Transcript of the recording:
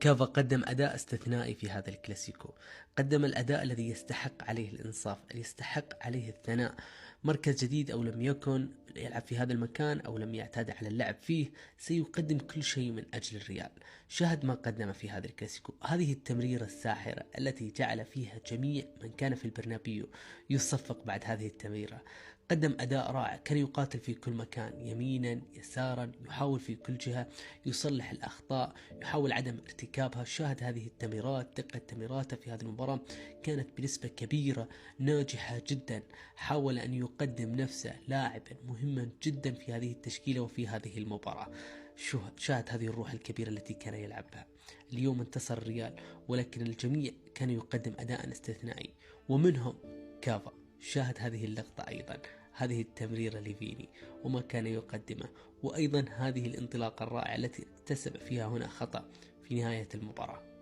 كافا قدم أداء استثنائي في هذا الكلاسيكو، قدم الأداء الذي يستحق عليه الإنصاف، يستحق عليه الثناء. مركز جديد أو لم يكن يلعب في هذا المكان أو لم يعتاد على اللعب فيه، سيقدم كل شيء من أجل الريال. شاهد ما قدم في هذا الكلاسيكو، هذه التمريرة الساحرة التي جعل فيها جميع من كان في البرنابيو يصفق بعد هذه التمريرة. قدم أداء رائع، كان يقاتل في كل مكان، يمينا يسارا، يحاول في كل جهة يصلح الأخطاء، يحاول عدم ارتكابها. شاهد هذه التمريرات، دقة تمريراته في هذه المباراة كانت بنسبة كبيرة ناجحة جدا. حاول أن يقدم نفسه لاعبا مهما جدا في هذه التشكيلة وفي هذه المباراة. شاهد هذه الروح الكبيرة التي كان يلعب بها. اليوم انتصر الريال، ولكن الجميع كان يقدم أداء استثنائي، ومنهم كافا. شاهد هذه اللقطة أيضا، هذه التمريرة لفيني وما كان يقدمه، وأيضا هذه الانطلاقة الرائعة التي اكتسب فيها هنا خطأ في نهاية المباراة.